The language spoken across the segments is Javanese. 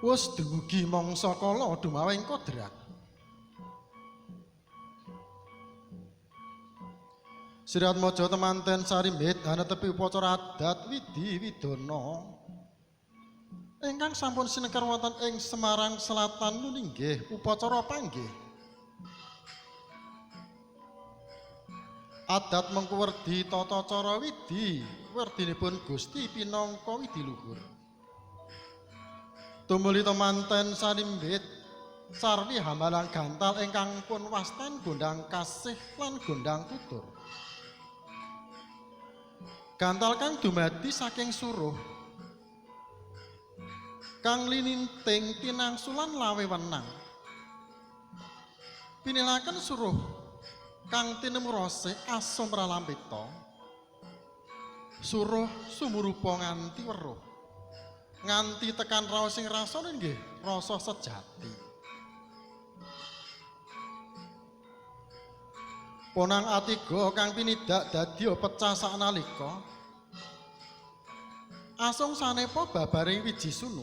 Wus dumugi mangsa kala dumaweng kodrat. Sriatmaja temanten sarimbit anetepi upacara adat widhi widana ingkang sampun sinengker wonten ing Semarang Selatan nuninggih upacara panggih. Adat mengku werdi tata cara widhi werdinipun Gusti pinangka widhi luhur. Tumuli temanten sarimbit sarwi hambalang gantal ingkang pun wastan gondang kasih lan gondang tutur. Gantal kang dumadi saking suruh kang lininting tinangsulan lawe wenang. Pinilaken suruh kang tinemu rase asum pralampita. Suruh sumurupa nganti weruh. Nganti tekan raos sing rasane nggih rasa sejati. Ponang atiga kang pinidak dadi pecah saknalika asung sanepa babaring wiji sunu.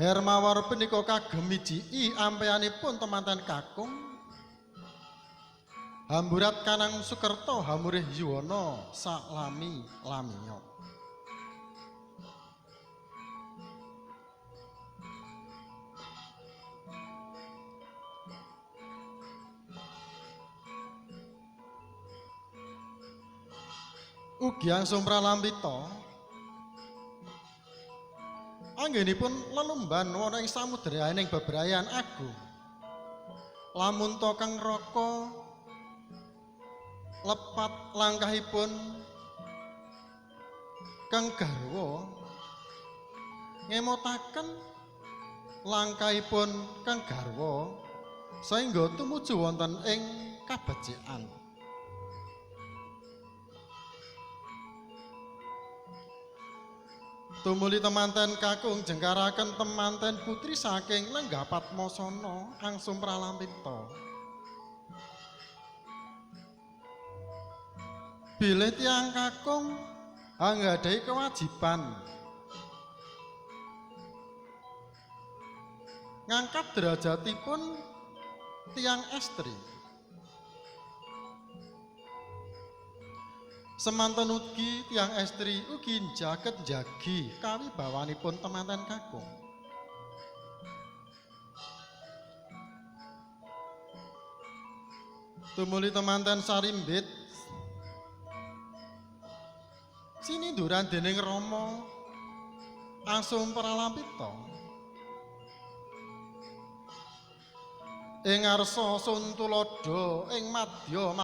Hermawar punika kagem mijiki ampeyanipun temanten kakung. Hamburat kanang Sukerta hamurih yuwana saklami lamiya. Ugi angsung pralampita anggenipun lelumban wonten ing samudrayaning bebrayan agung. Lamun ta kang raka lepat langkahipun kang garwa ngemotaken langkahipun kang garwa saengga tumuju wonten ing kabecikan. Tumuli temanten kakung jengkaraken temanten putri saking Lenggah Padmasana angsung pralampita. Bilih tiyang kakung anggadhahi kewajiban ngangkat derajatipun tiyang estri. Semanten ugi tiyang estri ugi njaket njagi kawibawanipun temanten kakung. Tumuli temanten sarimbit sininduran dening Rama asung pralampita. Ing ngarsa sun tuladha ing madya